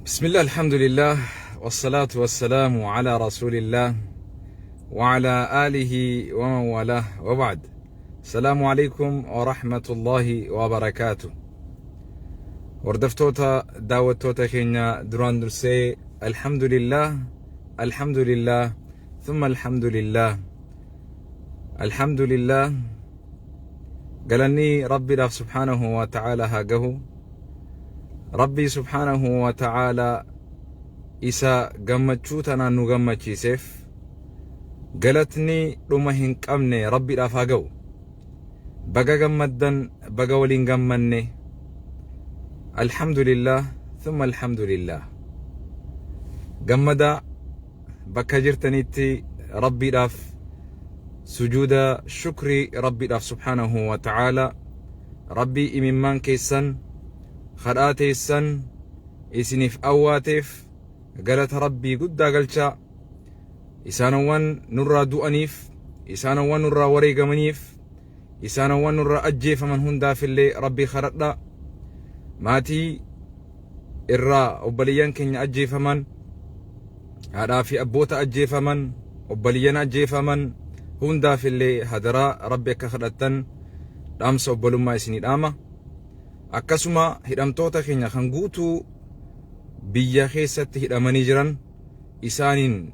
Bismillah, alhamdulillah, wassalatu wassalamu ala rasulillah wa ala alihi wa man walah wa ba'd. Salaamu alaikum wa rahmatullahi wa barakaatu. Hordoftoota, daawwattoota keenya, duraan dursee alhamdulillah, alhamdulillah, thumma alhamdulillah. Alhamdulillah, galanni Rabbiidhaaf subhaanahu wa ta'ala haa gahu. Rabbii subhaanahu wa ta'ala isa gammachuu tanaan nu gammachiiseef galatni dhuma hin qabne Rabbiidhaaf haa ga'u. Baga gammaddan, baga waliin gammanne. Alhamdulillah, thumma alhamdulillah. Gammada, bakka jirtanitti Rabbiidhaaf sujuuda shukrii Rabbiidhaaf subhaanahu wa ta'ala. Rabbii imimmaan keessan, kadhaa teessan isiniif awwaateef galata Rabbii guddaa galchaa. Isaanowwan nurraa du'aniif, isaanowwan nurraa wareegamaniif, isaanowwan nurraa ajjeefaman hundaafillee Rabbii kadhadhaa. Maatii irraa obboleeyyan keenya ajjeefaman, haadhaa fi abboota ajjeefaman, obboleeyyan ajjeefaman hundaafillee hadaraa Rabbi akka kadhattan dhaamsa obbolummaa isinii dhaama. Akkasuma hidhamtoota keenya kan guutuu biyya keessatti hidhamanii jiran, isaaniin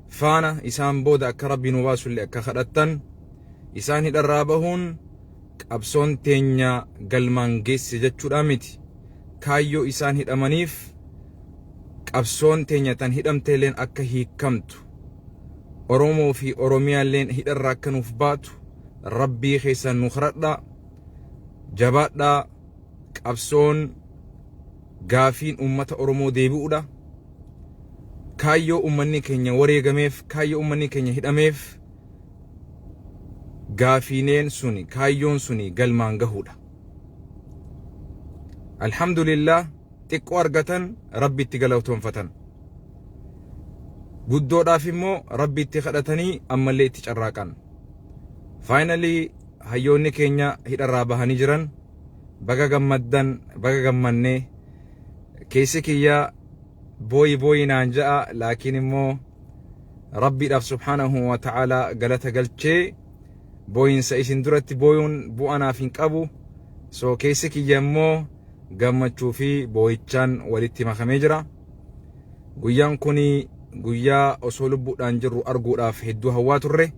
faana isaan booda akka Rabbi nu baasullee akka kadhattan. Isaan hidharraa bahuun qabsoon teenya galmaan geesse jechuudha miti. Kaayyoo isaan hidhamaniif qabsoon teenya tan hidhamteelleen akka hiikamtu, Oromoo fi Oromiyaalleen hidharraa akka nuuf baatu Rabbii keessan nu kadhadhaa. Jabaadhaa, qabsoon gaafiin uummata Oromoo deebi'uudha. Kaayyoo uummanni keenya wareegameef, kaayyoo uummanni keenya hidhameef, gaafiineen suni, kaayyoon suni galmaan gahuudha. Alhamdulillah, xiqqoo argatan Rabbi itti galatoonfatan. Guddoodhaaf immoo Rabbi itti kadhatanii ammallee itti carraaqan. Finally hayyoonni keenya hidharraa bahanii jiran. Baga gammaddan, baga gammannee. Keessi kiyya booyi booyi naan ja'a, laakiin immoo Rabbiidhaaf subhaanahu wa ta'ala galata galchee booyinsa isin duratti booyuun bu'aa naaf hin qabu. So keessi kiyya immoo gammachuu fi booyichaan walitti makamee jira. Guyyaan kun guyyaa osoo lubbuudhaan jirru arguudhaaf hedduu hawwaa turre.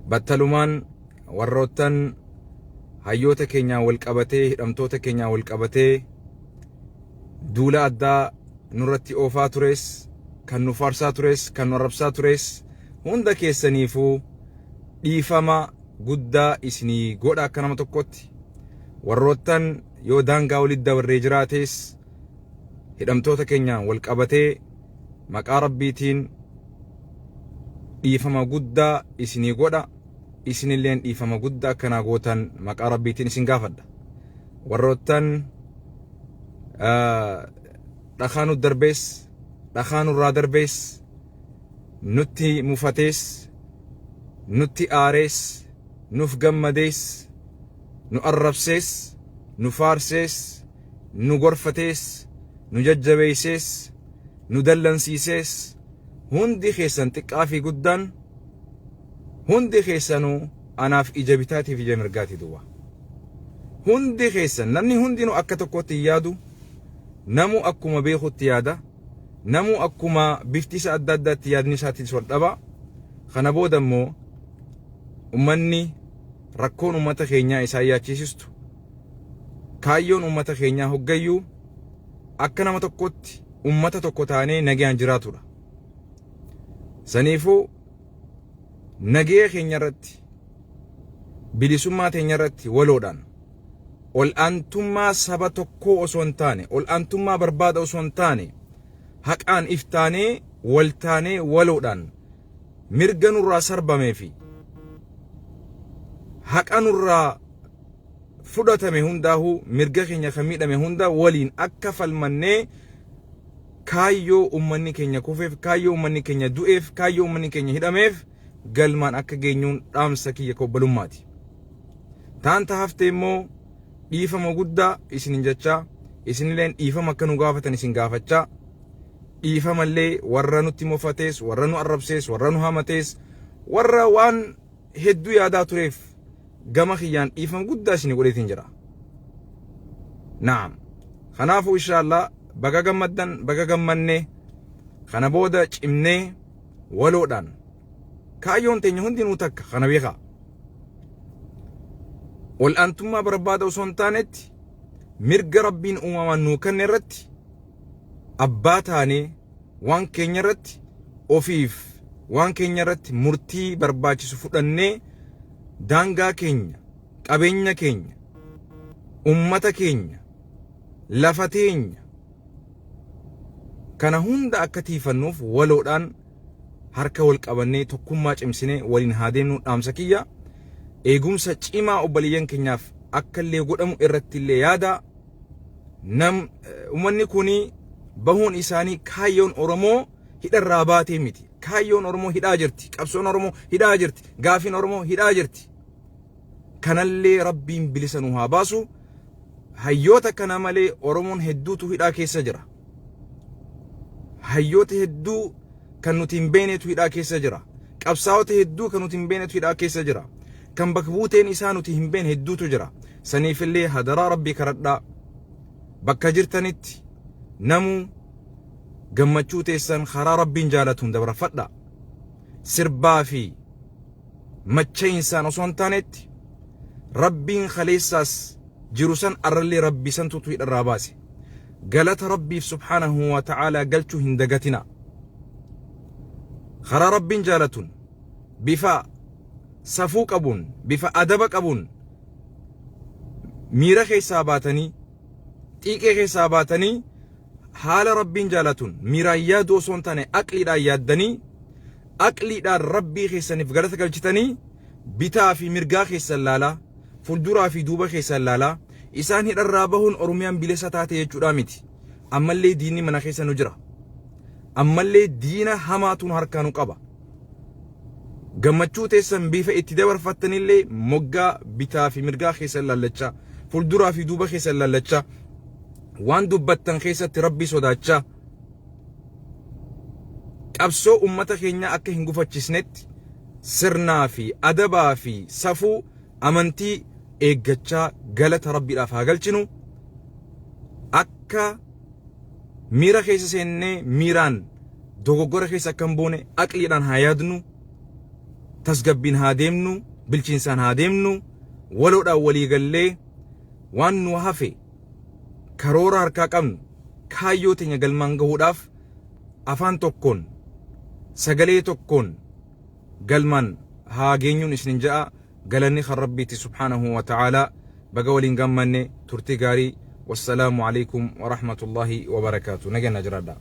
Battalumaan warroottan hayyoota keenyaan wal qabatee, hidhamtoota keenyaan wal qabatee duula addaa nurratti oofaa tures, kan nu faarsaa tures, kan nu arrabsaa tures, hunda keessaniifuu dhiifama guddaa isinii godha akka nama tokkotti. Warroottan yoo daangaa walitti dabarree jiraates hidhamtoota keenyaan wal qabatee maqaa Rabbiitiin dhiifama guddaa isinii godha. Isinilleen dhiifama guddaa akkanaa gootan maqaa Rabbiitiin isin gaafadha. Warroottan dhakaa nu darbees, dhakaa nurraa darbees, nutti mufatees, nutti aarees, nuuf gammadees, nu arrabsees, nu faarsees, nu gorfatees, nu jajjabeeysees, nu dallansiisees, hundi keessan xiqqaa fi guddaan hundi keessanuu anaaf ija bitaatiif ija mirgaati duwwa. Hundi keessan, namni hundinuu akka tokkotti hin yaadu, namuu akkuma beekutti yaada, namuu akkuma bifti isa adda addaatti yaadni isaatiis wal dhaba. Kana booda immoo ummanni rakkoon ummata keenyaa isaan yaachisistu, kaayyoon ummata keenyaa hoggayyuu akka nama tokkotti ummata tokko taanee nagayaan jiraatudha. Saniifuu nagaya keenya irratti, bilisummaa teenya irratti waloodhaan ol'aantummaa saba tokkoo osoo hin taane, ol'aantummaa barbaada osoo hin taane, haqaan iftaanee, wal taanee, waloodhaan mirga nurraa sarbamee fi haqa nurraa fudhatame hundaahuu, mirga keenya kan miidhame hunda waliin akka falmannee kaayyoo ummanni keenya kufeef, kaayyoo ummanni keenya du'eef, kaayyoo ummanni keenya hidhameef galmaan akka geenyuun dhaamsa kiyya obbolummaati. Taanta haftee immoo dhiifama guddaa isinin jechaa, Isinilleen dhiifama akka nu gaafatan isin gaafachaa, dhiifamallee warra nutti mofatees, warra nu arrabsees, warra nu hamatees, warra waan hedduu yaadaa tureef gama kiyyaan dhiifama guddaa isin godheetiin jira. Naam. Kanaafuu inshaallah baga gammaddan, baga gammannee. Kana booda cimnee waloodhaan kaayyoon teenya hundinuu takka, kana beekaa. Wal'aantummaa barbaada osoo hin taanetti, mirga Rabbiin uumamaan nuu kenne irratti abbaa taanee, waan keenya irratti ofiif waan keenya irratti murtii barbaachisu fudhannee, daangaa keenya, qabeenya keenya, ummata keenya, lafa teenya kana hunda akka tiifannuuf waloodhaan harka wal qabannee, tokkummaa cimsinee waliin haa deemnu dhaamsa kiyya. Eegumsa cimaa obboleeyyan keenyaaf akka illee godhamu irratti illee yaada. Nam uummanni kuni bahuun isaanii kaayyoon Oromoo hidharraa baatee miti. Kaayyoon Oromoo hidhaa jirti. Qabsoon Oromoo hidhaa jirti. Gaafiin Oromoo hidhaa jirti. Kanallee Rabbiin bilisa nu haa baasu. Hayyoota kana malee Oromoon hedduutu hidhaa keessa jira. Hayyoota hedduu kan nuti hin beeknetu hidhaa keessa jira. Qabsaa'ota hedduu kan nuti hin beeknetu hidhaa keessa jira. Kan bakka buuteen isaa nuti hin beekne hedduutu jira. Saniifillee hadaraa Rabbii kadhadhaa. Bakka jirtanitti namuu gammachuu teessan karaa Rabbiin jaalatuun dabarfadhaa. Sirbaa fi macha'insaan osoo hin taanetti, Rabbiin kaleessaas jiru san arrallee Rabbi santutu hidharraa baase. Galata Rabbiif subhaanahu wa ta'aalaa galchuu hin dagatina. Karaa Rabbiin jaalatuun, bifa safuu qabuun, bifa adaba qabuun, miira keessaa baatanii, xiiqee keessaa baatanii, haala Rabbiin jaalatuun miiraan yaaduu osoo hin taane aqliidhaan yaaddanii, aqliidhaan Rabbii keessaniif galata galchitanii, bitaa fi mirgaa keessan laalaa, fuulduraa fi duuba keessan laalaa. Isaan hidharraa bahuun Oromiyaan bilisa taate jechuudhaa miti. Ammallee diinni mana keessa nu jira. Ammallee diina hamaatu nu harkaa nu qaba. Gammachuu teessan bifa itti dabarfattanillee moggaa bitaa fi mirgaa keessan laallachaa, fuulduraa fi duuba keessan laallachaa, waan dubbattan keessatti Rabbii sodaachaa, qabsoo ummata keenyaa akka hin gufachisnetti sirnaa fi adabaa fi safuu amantii eeggachaa galata Rabbiidhaaf haa galchinu. Akka miira keessa seennee miiraan dogoggora keessa akka hin buune aqliidhaan haa yaadnu, tasgabbiin haa deemnu, bilchiinsaan haa deemnu, waloodhaan walii gallee waan nu hafe karoora harkaa qabnu kaayyoo teenya galmaan gahuudhaaf afaan tokkoon, sagalee tokkoon galmaan haa geenyuun isinin ja'a. Galanni kan Rabbiiti subhaanahu wa ta'aalaa. Baga waliin gammanne, turtii gaarii. Wassalaamu alaikum wa rahmatullahi wa barakaatu. Nageenya jiraadhaa.